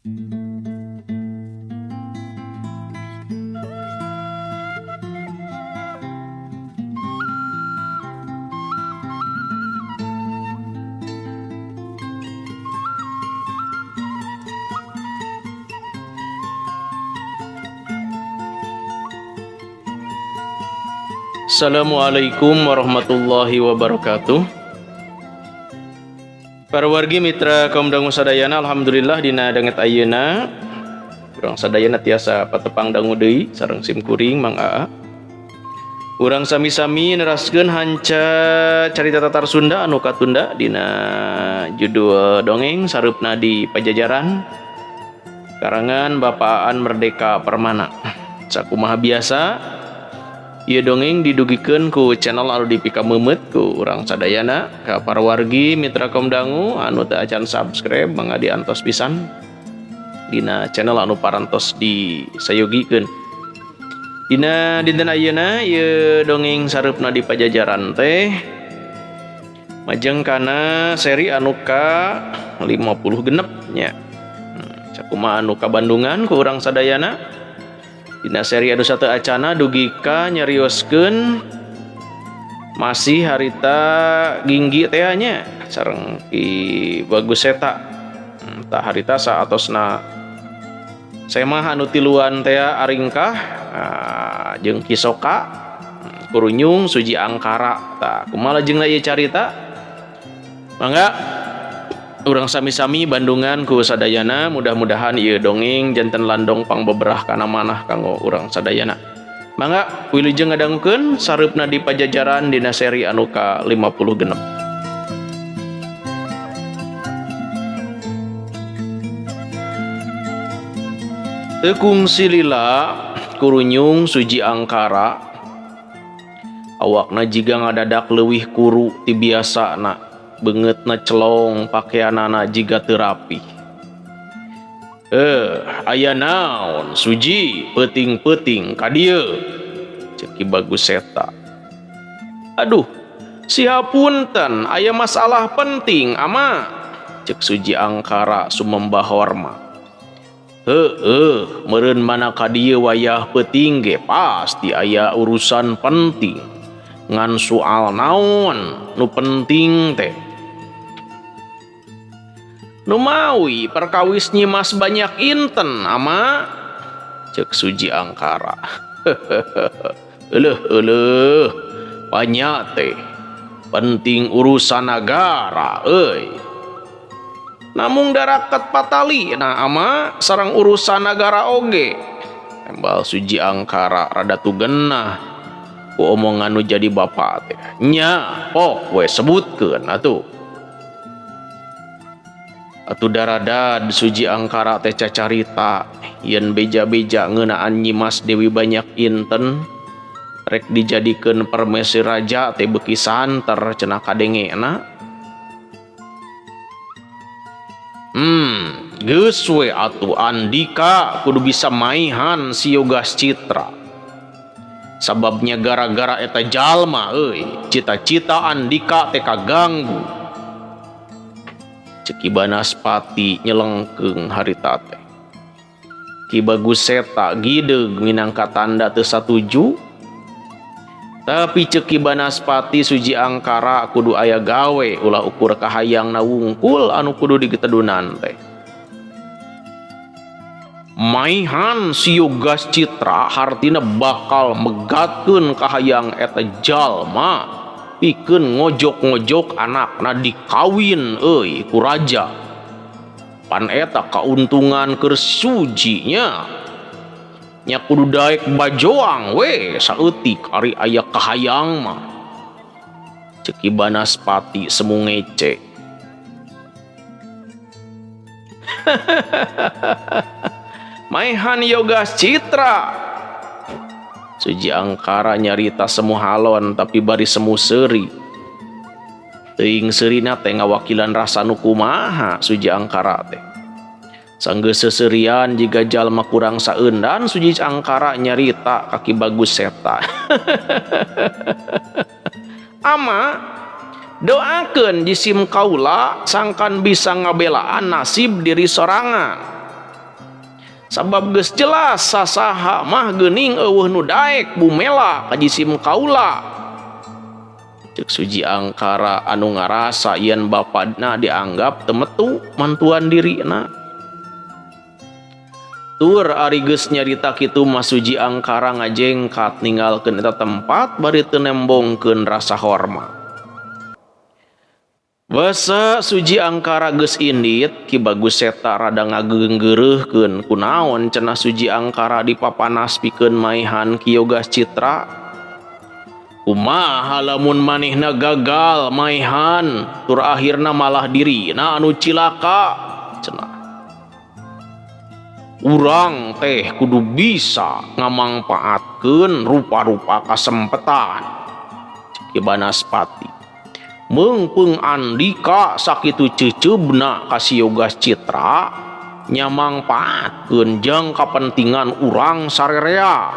Assalamualaikum warahmatullahi wabarakatuh. Para wargi mitra kaum dangu sadayana, alhamdulillah dina danget ayeuna urang sadayana tiasa patepang dangu deui sareng sim kuring Mang Aa. Urang sami-sami neraskeun hanca carita tatar Sunda anu katunda dina judul dongeng Sareupna di Pajajaran karangan Bapak Aan Merdeka Permana. Sakumaha biasa ieu dongeng didugikeun ku channel anu dipikameumeut ku urang sadayana ka para wargi mitra kaum dangu anu teu acan subscribe mangga diantos pisan dina channel anu parantos disayogikeun. Dina dinten ayeuna ieu dongeng Sareupna di Pajajaran teh majeng kana seri anu ka 50 genep nya. Sakumaha anu kabandungan ku urang sadayana dina seri anu satu acana dugi ka nyarioskeun masih harita ginggi teh nya sareng Ki Bagus Seta. Tah harita saatosna semah anu tiluan teh aringkah jeung Ki Soka kurunyung Suji Angkara. Tah kumaha lajengna ieu carita? Mangga urang sami-sami bandungan ku sadayana, mudah-mudahan ieu dongeng janten landong pangbeberah kana manah kanggo urang sadayana. Mangga wilujeng ngadangukeun Sareupna di Pajajaran dina seri anu ka 50 genep. Teu kungsi lila kurunyung Suji Angkara awakna jiga ngadadak leuwih kuru ti biasana. Beungeutna celong pakeanana jiga teu rapi. Aya naon Suji peuting-peuting ka dieu? Ceuk Ki Bagus Seta. Aduh, sihapunten aya masalah penting ama, ceuk Suji Angkara sumembah hormat. Heueuh, meureun mana ka dieu wayah peuting ge pasti aya urusan penting. Ngan soal naon nu penting teh? Numawi perkawis Nyimas banyak inten ama, ceuk Suji Angkara. Euleuh euleuh, banyak teh penting urusan nagara euy. Namung daraket patali nah ama sareng urusan nagara oge. Tembal Suji Angkara rada tugenah ku omongan nu jadi bapak teh. Nya, pok we sebutkeun atuh. Atuh daradad Suji Angkara teh cacarita yen beja-beja ngeunaan Nyimas Dewi Banyak Inten rek dijadikeun permesi raja teh beuki santer cenah kadengena. Geus we atuh Andika kudu bisa maihan si Yogas Citra. Sababnya gara-gara eta jalma euy, cita-cita Andika teh kaganggu. Ceuk Ki Banaspati nyelengkeung harita teh. Ki Bagus Seta gideug minangka tanda teu satuju. Tapi ceuk Ki Banaspati Suji Angkara kudu aya gawe ulah ukur kahayangna wungkul anu kudu digitedunan teh. Maihan si Yogas Citra hartina bakal megatkeun kahayang eta jalma pikeun ngojok-ngojok anakna dikawin euy ku raja. Pan eta kauntungan keur sujinya. Nya kudu daek bajoang we saeutik ari aya kahayang mah. Ceuk Ki Banaspati semu ngece. Maihan Yogas Citra. Suji Angkara nyarita semu halon tapi bari semu seuri. Teuing seurina teh ngawakilan rasa nu kumaha Suji Angkara teh. Sanggeus seuseurian jiga jalma kurang saeundan Suji Angkara nyarita ka Ki Bagus Seta. Ama doakeun jisim kaula sangkan bisa ngabelaan nasib diri sorangan. Sabab geus jelas sasaha mah geuning eueuh nu daek bumela ka jisim kaula. Ceuk Suji Angkara anu ngarasa yen bapana dianggap teu metu mantuan dirina. Tur ari geus nyarita kitu mah Suji Angkara ngajengkat ninggalkeun eta tempat bari teu nembongkeun rasa hormat. Basa Suji Angkara geus indit, Ki Bagus Seta rada ngageunggeureuhkeun kunaon cenah Suji Angkara dipapanas pikeun maehan Ki Yogas Citra. Kumaha lamun manehna gagal maehan tur akhirna malah dirina anu cilaka cenah. Urang teh kudu bisa ngamangpaatkeun rupa-rupa kasempetan. Ceuk Ki Banaspati. Meungpeung Andika sakitu ceuceubna ka si Yogas Citra nyamangpaatkeun jang kapentingan urang sarerea.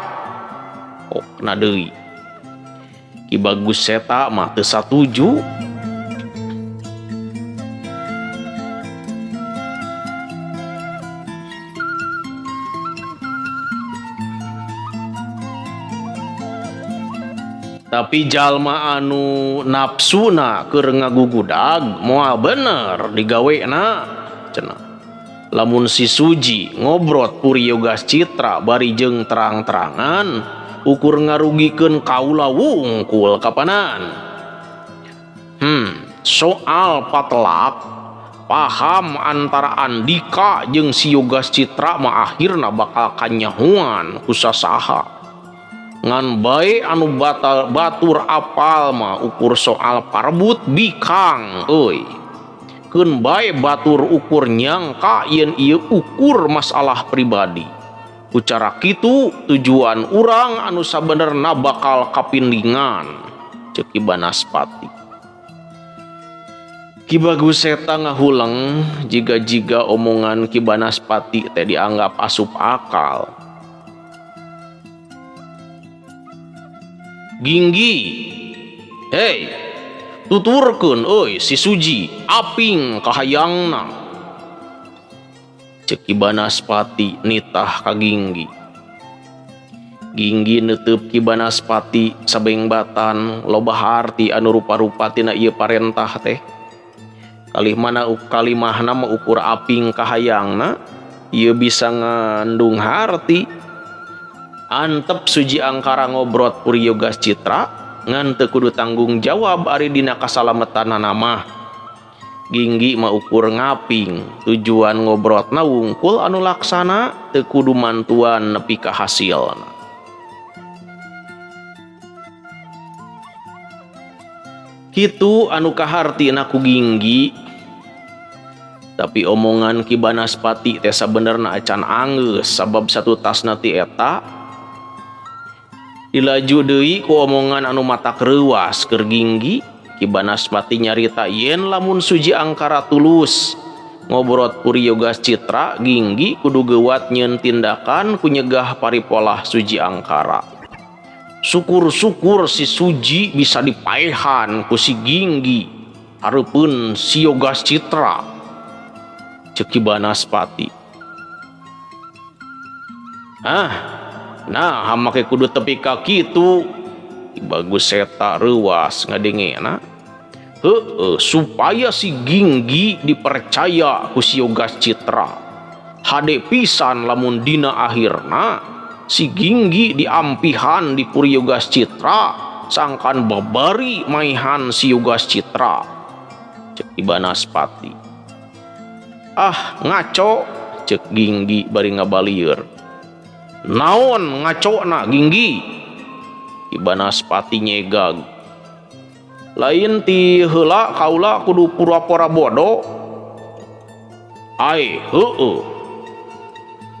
Okna deui. Ki Bagus Seta mah teu satuju. Tapi jalma anu nafsuna keur ngagugudag moal bener digawena cenah. Lamun si Suji ngobrot Puri Yogas Citra bari jeung terang-terangan ukur ngarugikeun kaula wungkul kapanan. Soal patelak paham antara Andika jeung si Yogas Citra mah akhirna bakal kanyahoan ku sasaha. Ngan bae anu batal batur apal mah ukur soal parebut bikang euy. Keun bae batur ukur nyangka yen ieu ukur masalah pribadi. Ku cara kitu tujuan urang anu sabenerna bakal kapindingan. Ceuk Ki Banaspati. Ki Bagus Seta ngahuleng jiga-jiga omongan Ki Banaspati teh dianggap asup akal. Ginggi, hei, tuturkeun euy si Suji aping kahayangna. Ceuk Ki Banaspati nitah ka Ginggi. Ginggi neuteub Ki Banaspati sabengbatan loba harti anu rupa-rupa tina ieu parentah teh. Kalih mana kalimahna mah ukur aping kahayangna, ieu bisa ngandung harti. Antep Suji Angkara ngobrot Puri Yogas Citra ngan teu kudu tanggung jawab ari dina kasalametanana mah. Ginggi mah ukur ngaping tujuan ngobrotna wungkul anu laksana teu kudu mantuan nepi ka hasilna. Kitu anu kahartina ku Ginggi. Tapi omongan Ki Banaspati teh sabenerna acan anggeus sabab satutasna ti eta dilaju deui ku omongan anu matak reuwas keur Ginggi. Ki Banaspati nyarita yen lamun Suji Angkara tulus ngobrot Puri Yogas Citra, Ginggi kudu geuwat nyeun tindakan ku nyegah paripolah Suji Angkara. Syukur-syukur si Suji bisa dipaehan ku si Ginggi hareupeun si Yogas Citra. Ceuk Ki Banaspati. Nah, make kudu tepi ka kitu. Ki Bagus Seta reuwas ngadengena. Heueuh, supaya si Ginggi dipercaya ku si Yogas Citra. Hade pisan lamun dina akhirna si Ginggi diampihan di Puri Yogas Citra sangkan babari maihan si Yogas Citra. Ceuk Ki Banaspati. Ah, ngaco, ceuk Ginggi bari ngabalieur. Naon ngacona Ginggi? Ki Banaspati nyegag. Lain ti heula kaula kudu pura-pura bodoh. Ai, heueuh.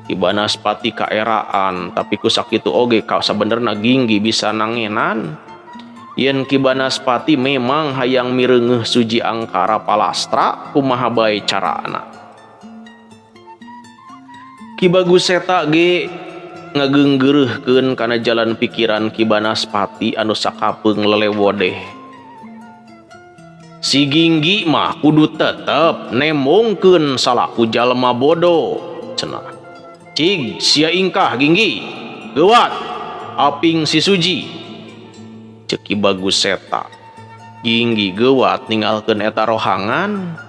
Ki Banaspati kaeraan, tapi ku sakitu oge ka sabenerna Ginggi bisa nangenan. Yen Ki Banaspati memang hayang mireungeuh Suji Angkara palastra, kumaha bae carana. Ki Bagus Seta ge ngageunggeureuhkeun kana jalan pikiran Ki Banaspati anu sakapeung lelewodeh. Si Ginggi mah kudu tetep nemongkeun salaku jalma bodoh cenah. Cig sia ingkah Ginggi. Geuwat aping si Suji. Ceuk Ki Bagus Seta. Ginggi geuwat ninggalkeun eta rohangan.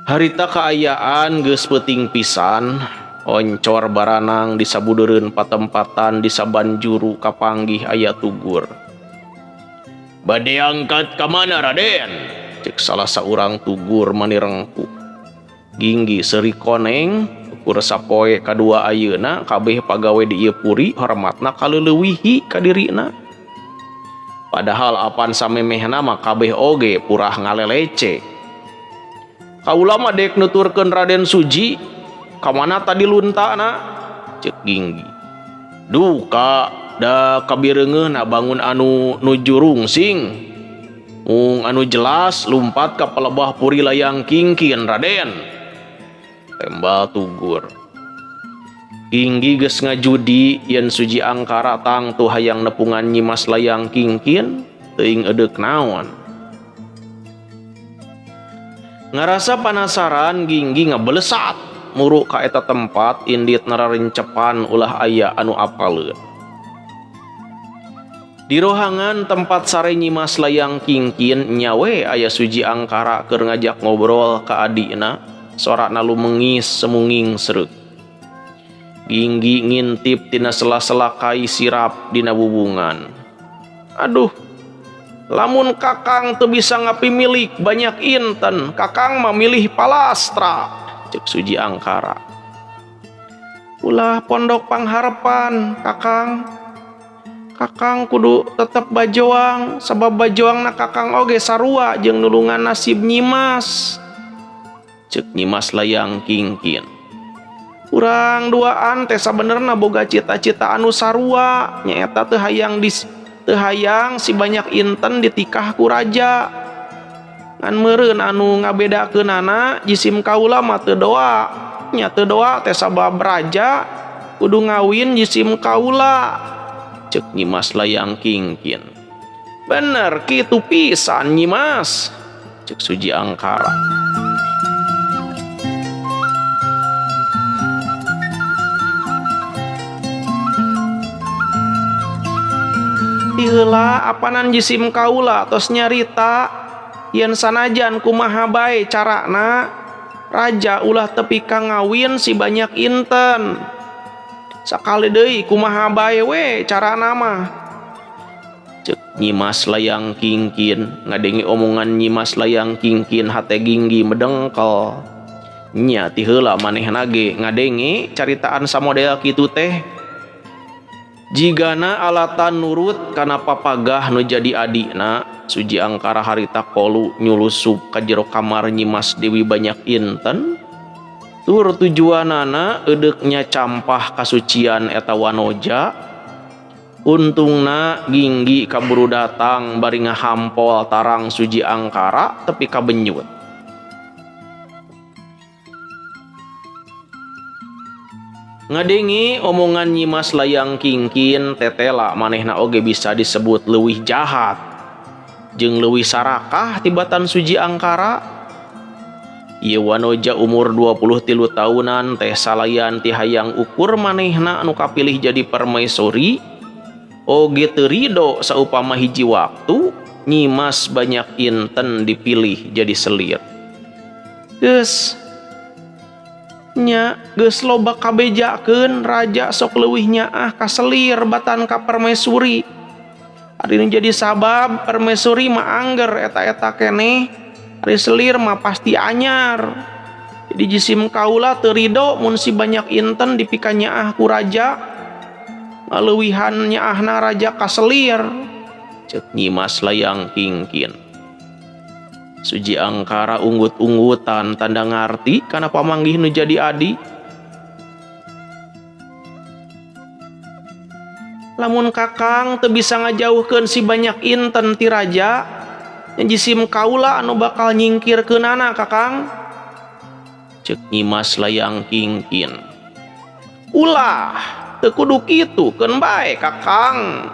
Harita kaayaan geus peuting pisan, oncor baranang di sabudeureun patempatan di saban juru kapanggih aya tugur. Bade angkat ka mana Raden? Cek salah saurang tugur manirengkuh. Ginggi seuri koneng, ukur sapoe kadua ayeuna kabeh pagawe di ieu puri hormatna kaleulewihi ka dirina. Padahal apan samemehna mah kabeh oge purah ngalelece. Kaula mah dek nuturkeun Raden Suji, ka mana tadi luntana? Cek Ginggi. Duka da kabireungeuna bangun anu nuju rungsing. Mung anu jelas lumpat ka palebah puri Layang Kingkin Raden. Tembal tugur. Ginggi geus ngajudi yen Suji Angkara tangtu hayang nepungan Nyimas Layang Kingkin teuing edeuk naon. Ngarasa panasaran Ginggi ngabelesat muru ka eta tempat indit nararencepan ulah aya anu apaleun. Di rohangan tempat sare Nyimas Layang Kingkin nyawe aya Suji Angkara keur ngajak ngobrol ka adina, sorana lumengis semunging sereuk. Ginggi ngintip tina sela-sela kai sirap dina bubungan. Aduh, lamun kakang teu bisa ngapimilik banyak inten, kakang mah milih palastra, cek Suji Angkara. Ulah pondok pangharepan, kakang. Kakang kudu tetep bajoang, sabab bajoangna kakang oge sarua jeung nulungan nasib Nyimas. Cek Nyimas Layang Kingkin. Urang duaan teh sabenerna boga cita-cita anu sarua, nyaeta teu hayang teu hayang si banyak inten ditikah ku raja. Ngan meureun anu ngabedakeunana jisim kaula mah teu doa. Nya teu doa teh sabab raja kudu ngawin jisim kaula. Cek Nyimas Layang Kingkin. Bener kitu pisan Nyimas, cek Suji Angkara. Ti heula apanan jisim kaula tos nyarita yen sanajan kumaha bae carana raja ulah tepi ka ngawin si banyak inten. Sakali deui kumaha bae we carana mah. Cek Nyimas Layang Kingkin ngadenge omongan Nyimas Layang Kingkin hate Ginggi medengkel. Nya ti heula manehna ge ngadenge caritaan samodel kitu teh. Jigana alatan nurut kana papagah nu jadi adina, Suji Angkara harita kolu nyulusup ka jero kamar Nyimas Dewi Banyak Inten. Tur tujuanana edeuknya campah kasucian eta wanoja. Untungna Ginggi kaburu datang bari ngahampol tarang Suji Angkara tepi ka benyut. Ngadengi omongan Nyimas Layang Kingkin tetela manehna oge bisa disebut leuwih jahat jeung leuwih sarakah tibatan Suji Angkara. Ieu wanoja umur 23 tahunan teh salayan ti hayang ukur manehna anu kapilih jadi permaisuri oge teu rido saupama hiji waktu Nyimas Banyak Inten dipilih jadi selir. Geus nya geus loba kabejakeun raja sok leuwih nyaah ka selir batan ka permaisuri. Ari nu jadi sabab permaisuri mah angger eta-eta keneh, ari selir mah pasti anyar. Jadi jisim kaula teu rido mun si Banyak Inten dipikanyaah ku raja, ngaleuwihan nyaahna raja ka selir. Cek Nyimas Layang Kingkin. Suji Angkara unggut-unggutan tanda ngarti kana pamanggih nu jadi adi. Lamun kakang teu bisa ngajauhkeun si Banyak Inten ti raja, nya jisim kaula anu bakal nyingkirkeunana kakang. Cek Nyimas Layang Kingkin. Ulah, teu kudu kitu, keun bae kakang.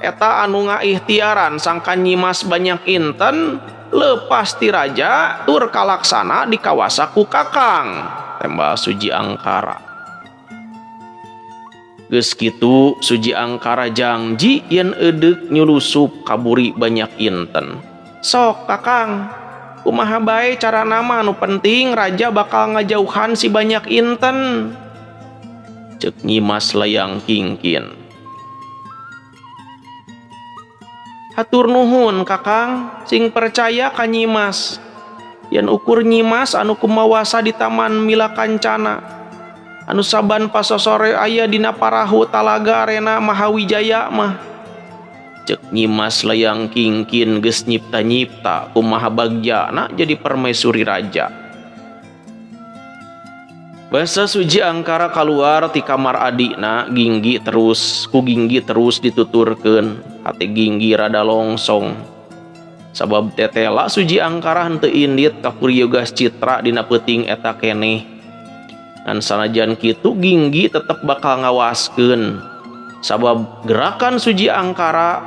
Eta anu ngaihtiaran sangkan Nyimas Banyak Inten lepas ti raja tur kalaksana di kawasa ku Kakang, tembal Suji Angkara. Geus kitu Suji Angkara jangji yen eudek nyulusup kaburi Banyak Inten. Sok Kakang, kumaha bae carana mah nu penting raja bakal ngajauhan si Banyak Inten, cek Nyimas Layang Kingkin. Hatur nuhun Kakang, sing percaya ka Nyimas. Yen ukur Nyimas anu kumawasa di Taman Mila Kancana, anu saban pasosore aya dina parahu Talaga Arena Mahawijaya mah, cek Nyimas Layang Kingkin geus nyipta-nyipta kumaha bagjana jadi permaisuri raja. Basa Suji Angkara kaluar ti kamar adikna, Ginggi terus ku Ginggi terus dituturkeun. Hati Ginggi rada longsong sabab tetela Suji Angkara henteu indit ka Puryogas Citra dina peuting eta keneh. Ngan sanajan kitu Ginggi tetep bakal ngawaskeun sabab gerakan Suji Angkara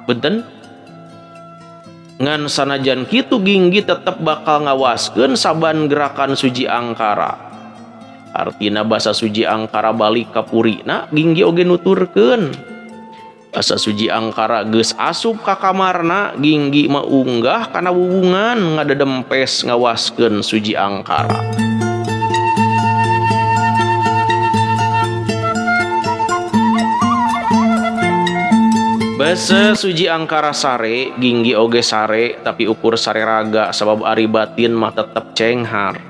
benten. Ngan sanajan kitu Ginggi tetep bakal ngawaskeun saban gerakan Suji Angkara. Artina basa Suji Angkara balik ka purina, Ginggi oge nuturkeun. Basa Suji Angkara geus asup ka kamarna, Ginggi mah unggah kana wuwungan ngadedempes ngawaskeun Suji Angkara. Basa Suji Angkara sare, Ginggi oge sare, tapi ukur sare raga sabab ari batin mah tetep cenghar.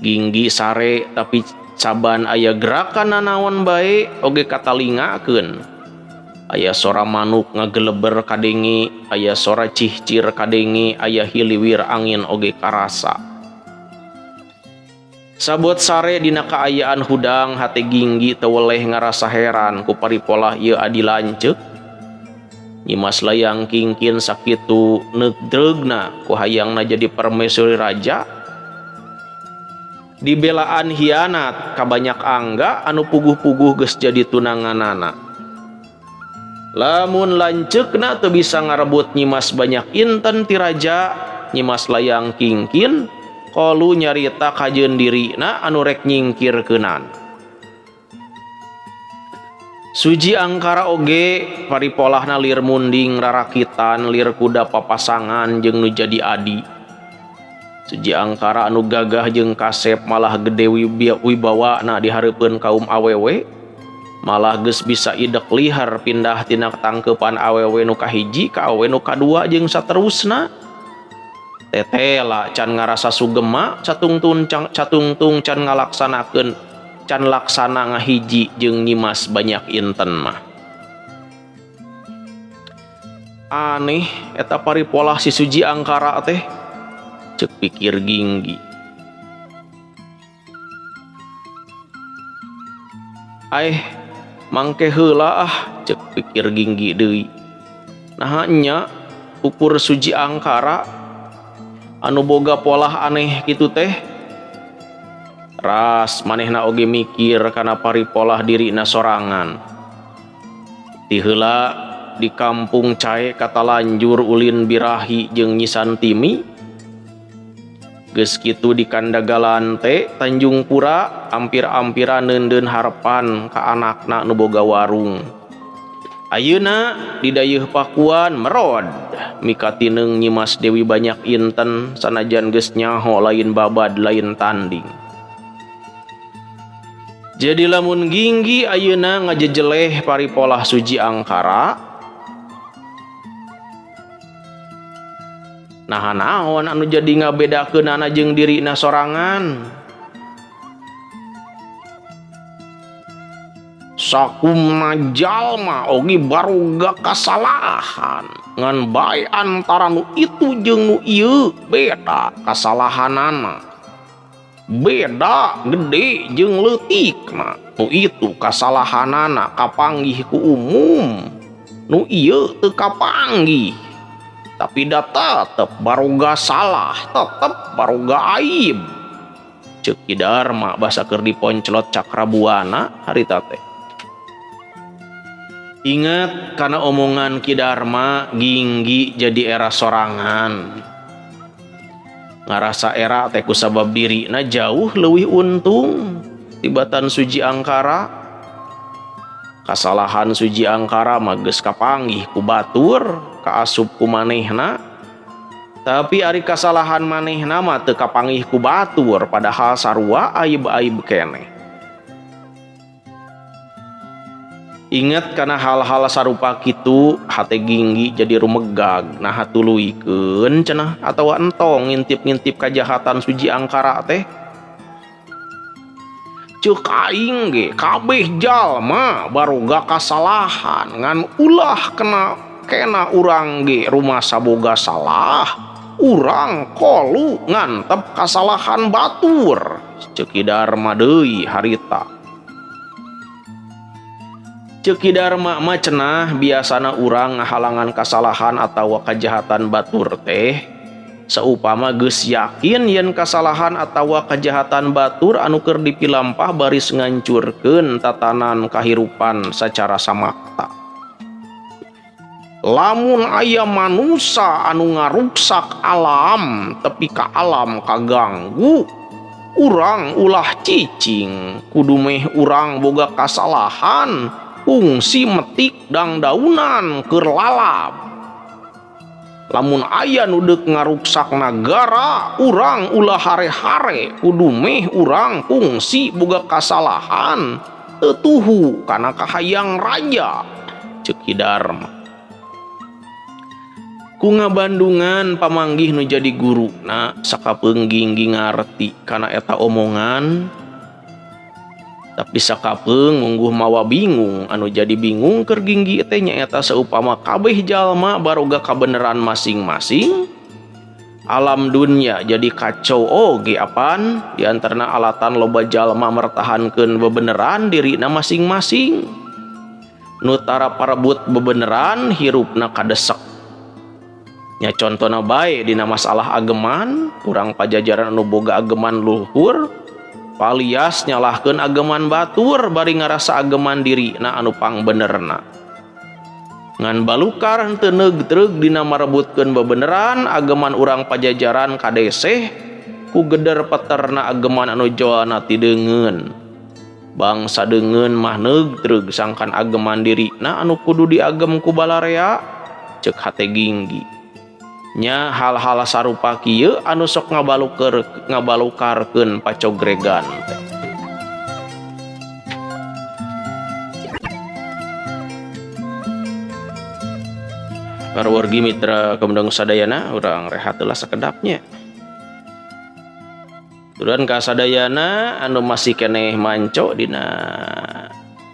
Ginggi sare tapi saban aya gerakan nanaon bae oge katalingakeun. Aya sora manuk ngageleber kadenge, aya sora cihcir kadenge, aya hiliwir angin oge karasa. Sabot sare dina kaayaan hudang, hate Ginggi teu weleh ngarasa heran ku paripolah ieu adi lanceuk. Nyimas Layang Kingkin sakitu neugdreugna ku hayangna jadi permaisuri raja. Dibelaan hianat ka banyak angga anu puguh-puguh geus jadi tunanganana. Lamun lanceukna teu bisa ngarebut Nyimas Banyak Inten ti raja, Nyimas Layang Kingkin kolu nyarita kajeun dirina anu rek nyingkirkeunan. Suji Angkara oge paripolahna lir munding rarakitan lir kuda papasangan jeung nu jadi adi. Suji Angkara anu gagah jeung kasep malah gede wibawana di hareupeun kaum awewe, malah geus bisa idek lihar pindah tina tangkeupan awewe nu kahiji ka awewe nu kadua jeung saterusna. Tetela can ngarasa sugema catungtung can ngalaksanakeun can laksana ngahiji jeung Nyimas Banyak Inten mah. Aneh eta paripolah si Suji Angkara teh, cek pikir Ginggi. Aeh, mangke heula ah, cek pikir Ginggi deui. Naha nya ukur Suji Angkara anu boga polah aneh kitu teh. Ras manehna oge mikir kana paripolah dirina sorangan. Ti heula di kampung cae katalanjur ulin birahi jeung Nyi Santimi. Geus kitu di Kandagalan teh Tanjung Pura ampir-ampiran neundeun harepan ka anakna nu boga warung. Ayeuna di dayeuh Pakuan merod mikatineung Nyimas Dewi Banyak Inten sanajan geus nyaho lain babad lain tanding. Jadi lamun Ginggi ayeuna ngajejeleh paripolah Suji Angkara, naha naon anu jadi ngabedakeunana jeung dirina sorangan. Sakumna jalma oge baruga kasalahan, ngan bae antara nu itu jeung nu ieu beda kasalahanana. Beda gede jeung leutikna. Nu itu kasalahanana kapanggih ku umum, nu ieu teu kapanggih. Tapi da tetep baroga salah, tetep baroga aib. Ceuk Ki Darma basa keur diponclot Cakrabuana harita teh. Ingat kana omongan Ki Darma Ginggi jadi era sorangan. Ngarasa era teh kusabab dirina jauh leuwih untung tibatan Suji Angkara. Kasalahan Suji Angkara mah geus kapanggih ku batur, kaasup ku manehna. Tapi ari kasalahan manehna mah teu kapanggih ku batur, padahal sarua aib-aib keneh. Ingat kana hal-hal sarupa kitu hate Ginggi jadi rumegag, naha tuluykeun cenah atawa entong ngintip-ngintip kajahatan Suji Angkara teh. Ceuk aing ge kabeh jalma baroga kasalahan ngan ulah kena urang ge rumasa boga salah, urang kolu ngantep kasalahan batur. Ceuk Ki Darma deui harita. Ceuk Ki Darma mah cenah biasana urang ngahalangan kasalahan atawa kajahatan batur teh saupama geus yakin yen kasalahan atawa kajahatan batur anu keur dipilampah baris ngancurkeun tatanan kahirupan sacara samakta. Lamun aya manusa anu ngaruksak alam tepi ka alam kaganggu, urang ulah cicing, kudu meh urang boga kasalahan fungsi metik dangdaunan keur lalap. Lamun aya nu deuk ngaruksak nagara, urang ulah hare-hare, kudu meh urang fungsi boga kasalahan teu tuhu kana kahayang raja. Ceuk Ki Darma. Ku ngabandungan pamanggih nu jadi guruna sakapeung Ginggi ngarti kana eta omongan. Tapi sakapeung mungguh mawa bingung, anu jadi bingung keur Ginggi teh nyaeta saupama kabeh jalma baroga kabeneran masing-masing, alam dunya jadi kacau oge apan diantarana alatan loba jalma mertahankeun bebeneran dirina masing-masing. Nu tara parebut bebeneran hirupna kadesek. Nya contona bae dina masalah ageman, urang pajajaran anu boga ageman luhur palias nyalahkeun ageman batur bari ngarasa ageman dirina anu pangbenerna. Ngan balukar henteu neugtreug dina marebutkeun bebeneran ageman urang pajajaran kadeseh ku geder peterna ageman anu joana ti deungeun. Bangsa deungeun mah neugtreug sangkan ageman dirina anu kudu diagem ku balarea, ceuk hate Ginggi. Nya hal-hal sarupa kieu anu sok ngabalukarkeun pacogregan teh. Para wargi mitra Kemdang Sadayana, urang rehat heula sakedapnya. Turan ka sadayana anu masih keneh manco dina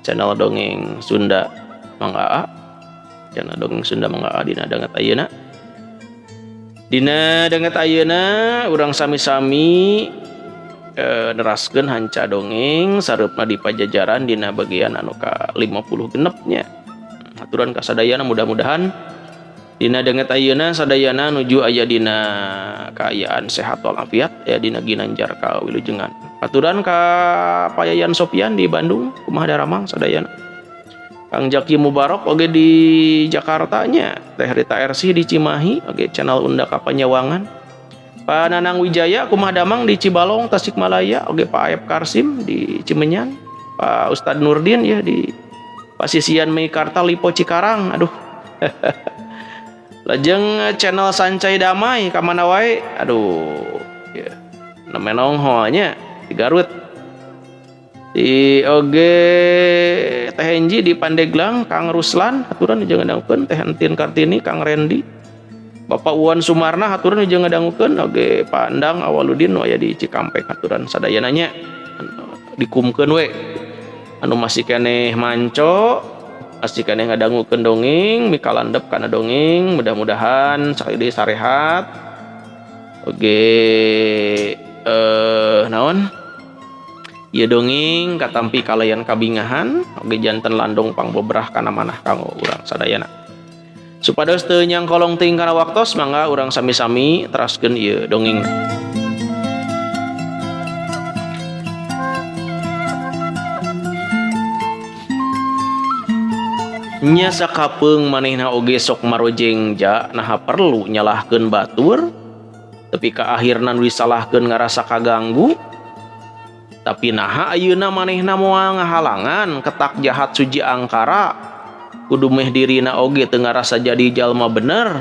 channel Dongeng Sunda Mang Aa. Channel Dongeng Sunda Mang Aa dina danget ayeuna. Dina danget ayeuna urang sami-sami neraskeun hanca dongeng sareupna di pajajaran dina bagian anu ka 50 genepnya. Aturan ka sadayana mudah-mudahan dina danget ayeuna sadayana nuju aya dina kaayaan sehat walafiat aya dina ginanjar kawilujengan. Aturan ka Payayan Sopian di Bandung kumaha daramang sadayana. Kang Jaki Mubarok oge di Jakarta nya, Teh Rita RC di Cimahi oge channel Unda Kapanyawangan. Pak Nanang Wijaya kumaha damang di Cibalong Tasikmalaya oge Pak Aep Karsim di Cimenyan, Pak Ustadz Nurdin ya di Pasisian Meikarta Lipo Cikarang. Aduh. Lajeng channel Sancai Damai ka mana wae? Aduh, ya. Namenong nya di Garut. Di oge Teh Enji di Pandeglang, Kang Ruslan haturan jeung ngadangukeun, Teh Entin Kartini, Kang Rendi, Bapak Uwan Sumarna haturan jeung ngadangukeun, oge Pak Andang Awaludin nu aya di Cikampek haturan sadayana nya dikumkeun we. Anu masih keneh manco, masih keneh ngadangukeun dongeng, mikalandep kana dongeng, mudah-mudahan sakali deui sarehat. Oge naon? Ieu dongeng katampi kalayan kabingahan oge janten landong pangbobrah kana manah kanggo urang sadayana. Supados teu nyangkolong teuing kana waktos, mangga urang sami-sami teraskeun ieu dongeng. Nya sakapeung manehna oge sok marojengja naha perlu nyalahkeun batur tepi ka akhirna nu disalahkeun ngarasa kaganggu. Tapi naha ayeuna manehna moal ngahalangan ketak jahat Suji Angkara kudu meh dirina oge teu ngarasa jadi jalma bener.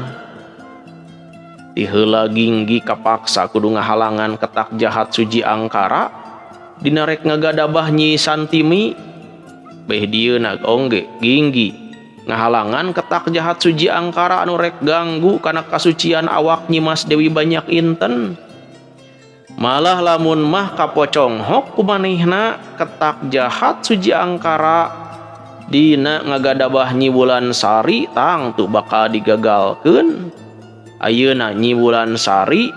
Ti heula Ginggi kapaksa kudu ngahalangan ketak jahat Suji Angkara dina rek ngagadabah Nyi Santimi. Beh dieuna ongge Ginggi ngahalangan ketak jahat Suji Angkara anu rek ganggu kana kasucian awak Nyi Mas Dewi Banyak Inten. Malah lamun mah kapoconghok ku manehna ketak jahat Suji Angkara dina ngagadabah Nyi Wulansari tangtu bakal digagalkeun. Ayeuna Nyi Wulansari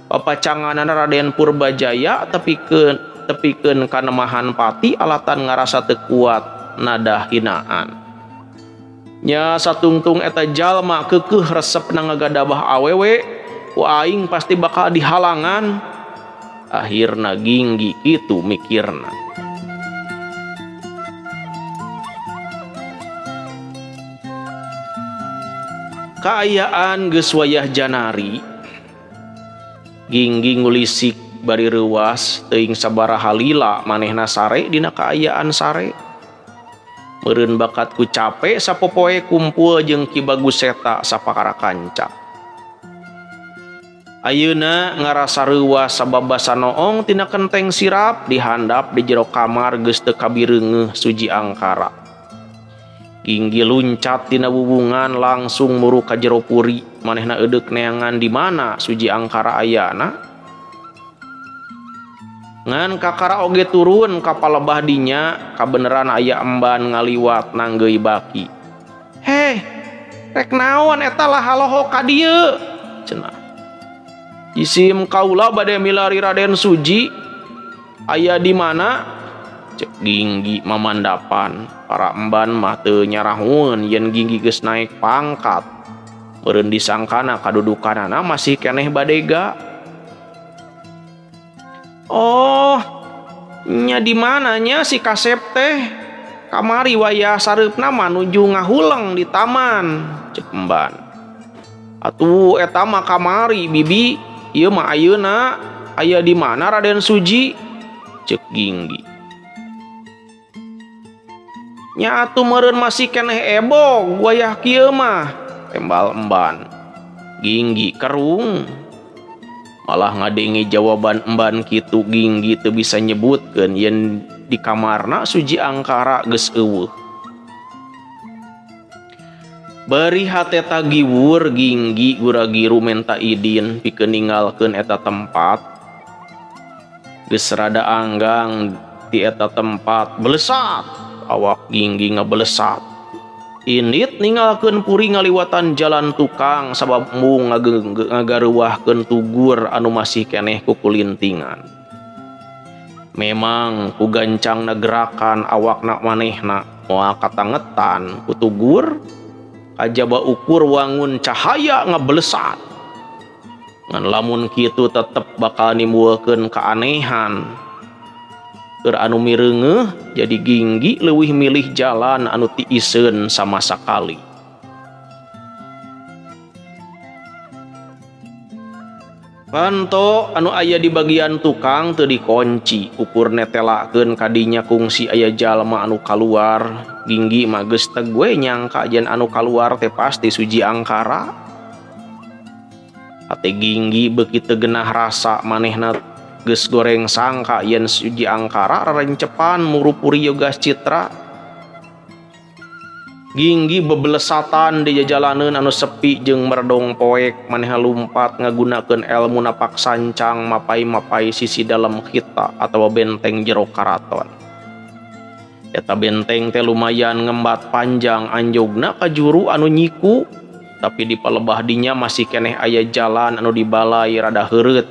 papacanganana Raden Purbajaya tepikeun kanemahan pati alatan ngarasa teu kuat nada hinaan. Nya satungtung eta jalma keukeuh resepna ngagadabah awewe ku aing pasti bakal dihalangan. Akhirna Ginggi kitu mikirna. Kaayaan geus wayah janari, Ginggi ngulisik bari reuwas teuing sabaraha lila manehna sare dina kaayaan sare. Meureun bakat ku cape sapopoe kumpul jeung Ki Bagus Seta sapakara kanca. Ayeuna ngarasa reuwas sabab basa noong tina kenteng sirap dihandap di jero kamar geus teu kabireungeuh Suji Angkara. Ginggi luncat tina bubungan langsung muru ka jero puri, manehna eudeuk neangan di mana Suji Angkara ayana. Ngan kakara oge turun ka palebah dinya, kabeneran aya emban ngaliwat nanggeuy baki. Heh, rek naon eta lah haloho ka dieu? Cenah. Jisim kaula bade milari Raden Suji aya di mana? Cek Ginggi mamandapan. Para emban mah teu nyarahueun yen Ginggi geus naik pangkat. Meureun disangkana kadudukanana masih keneh badega. Oh, nya di mananya si kasep teh? Kamari wayah sareupna mah nuju ngahuleng di taman, cek emban. Atuh eta mah kamari bibi, ieu mah ayeuna aya di mana Raden Suji? Cek Ginggi. Nya atuh meureun masih keneh ebog wayah kieu mah, tembal emban. Ginggi kerung. Malah ngadenge jawaban emban kitu Ginggi teu bisa nyebutkeun yen di kamarna Suji Angkara geus eueuh. Bari hate tagiwur Ginggi gura-giru menta idin pikeun ninggalkeun eta tempat. Geus rada anggang di eta tempat belesat, awak Ginggi ngabelesat. Indit ninggalkeun puri ngaliwatan jalan tukang sabab embung ngagareuwahkeun tugur anu masih keneh kukulintingan. Memang ku gancangna gerakan awakna manehna moal katangetan ku tugur kajaba ukur wangun cahaya ngabelesat. Ngan lamun kitu tetep bakal nimbulkeun keanehan. Keur anu mireungeuh jadi Ginggi leuwih milih jalan anu tiiseun sama sakali. Panto anu aya di bagian tukang teu dikunci, ukur netelakeun kadinya kungsi aya jalma anu kaluar. Ginggi mah geus teg we nyangka yen anu kaluar teh pasti Suji Angkara. Hate Ginggi beuki teu genah rasa manehna geus goreng sangka yen Suji Angkara rarencepan murupuri Yogas Citra. Ginggi bebelesatan di jajalaneun anu sepi jeung meredong poek, manehna lumpat ngagunakeun elmu napak sancang mapai-mapai sisi dalam kita atawa benteng jero karaton. Eta benteng teh lumayan ngembat panjang anjogna ka juru anu nyiku, tapi di palebah dinya masih keneh aya jalan anu dibalai rada heureut.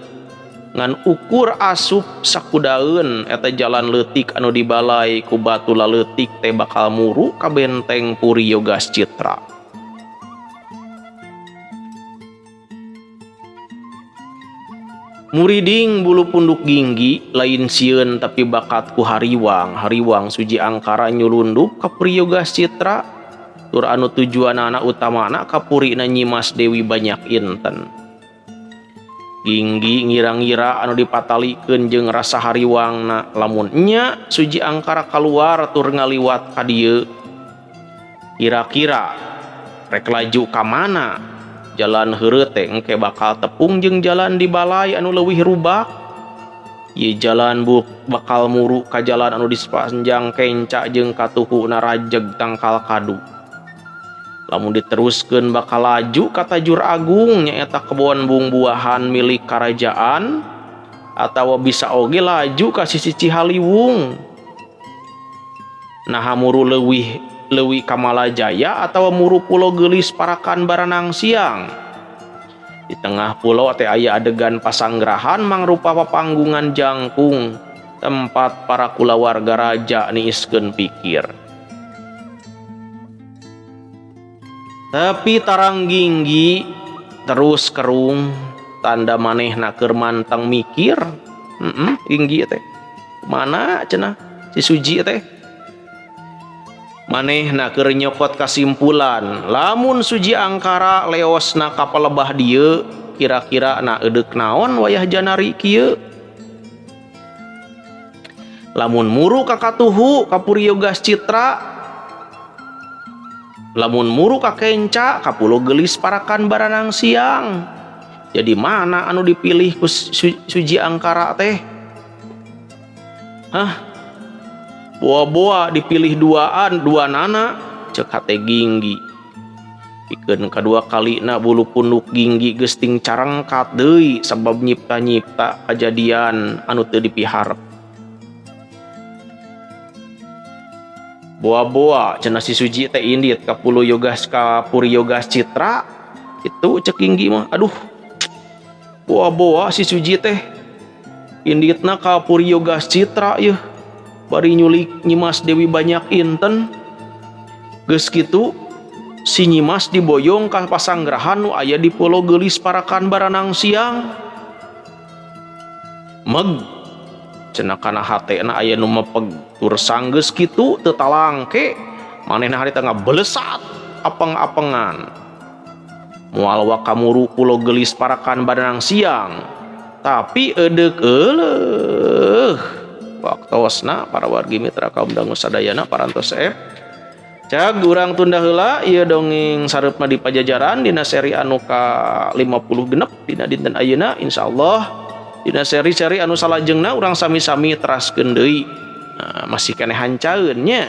Ngan ukur asup sakudaeun eta jalan leutik anu dibalai ku batu laleutik teh bakal muru ka benteng Puri Yogas Citra. Muriding bulu punduk Ginggi lain sieun tapi bakat ku hariwang. Hariwang Suji Angkara nyulundup ka Puri Yogas Citra tur anu tujuanana utamana ka purina Nyimas Dewi Banyak Inten. Ginggi ngira-ngira anu dipatalikeun jeung rasa hariwangna lamun nya Suji Angkara kaluar tur ngaliwat ka dieu. Kira-kira rek laju ka mana? Jalan heureut teh engke bakal tepung jeung jalan di balai anu leuwih rubak. Ieu jalan bakal muru ka jalan anu di sepanjang kenca jeung katuhuna rajeg tangkal kadu. Lamun diteruskeun bakal laju ka Tajur Agung nyaeta kebon bungbuahan milik karajaan atawa bisa oge laju ka sisi Cihaliwung. Naha muru leuwih leuwih Kamalajaya atawa muru Pulo Geulis Parakan Baranang Siang. Di tengah pulau teh aya adegan pasanggrahan mangrupa papanggungan jangkung tempat para kulawarga raja niiskeun pikir. Tapi tarang Ginggi terus kerung tanda manehna keur manteng mikir. Ginggi teh mana cenah si Suji teh manehna keur nyokot kasimpulan lamun Suji Angkara leosna ka palebah dieu kira-kira na edeuk naon wayah janari kieu. Lamun muru ka katuhu ka Puri Yogas Citra, lamun muru ka kenca ka Pulo Geulis Parakan Baranang Siang. Jadi mana anu dipilih ku Suji Angkara teh? Hah? Boa-boa dipilih duaan dua nana cek hate Ginggi. Pikeun kadua kalina bulu punduk Ginggi geus ting carengkat deui sabab nyipta-nyipta kajadian anu teu dipiharep. Boa-boa cenah si Suji teh indit ka Pulo Yogas ka Puri Yogas Citra itu cek Ginggi mah. Aduh, boa-boa si Suji teh inditna ka Puri Yogas Citra yeuh bari nyulik Nyimas Dewi Banyak Inten. Geus kitu si Nyimas diboyong ka pasanggrahan nu aya di Pulo Geulis Parakan Baranang Siang. Meg cenah kana hatena aya nu mepeg tur sanggeus kitu teu talangke manehna harita ngabelesat apeng-apengan. Moal wakamuru Pulo Geulis Parakan Baranang Siang tapi edeuk euleuh. Waktosna para wargi mitra kaum dangu sadayana parantos seep. Cag urang tunda heula ieu dongeng sareupna di Pajajaran dina seri anu ka 50 genep dina dinten ayeuna. Insyaallah dina seri-seri anu salajengna urang sami-sami teraskeun deui. Nah, masih keneh hancaeun nya.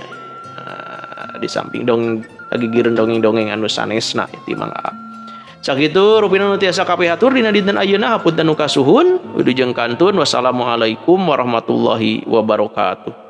Nah, di samping dongeng kagigireun dongeng-dongeng anu sanesna ti Mang Aa. Sakitu rupina nu tiasa kapihatur dina dinten ayeuna hapunten nu kasuhun. Wilujeng kantun. Wassalamualaikum warahmatullahi wabarakatuh.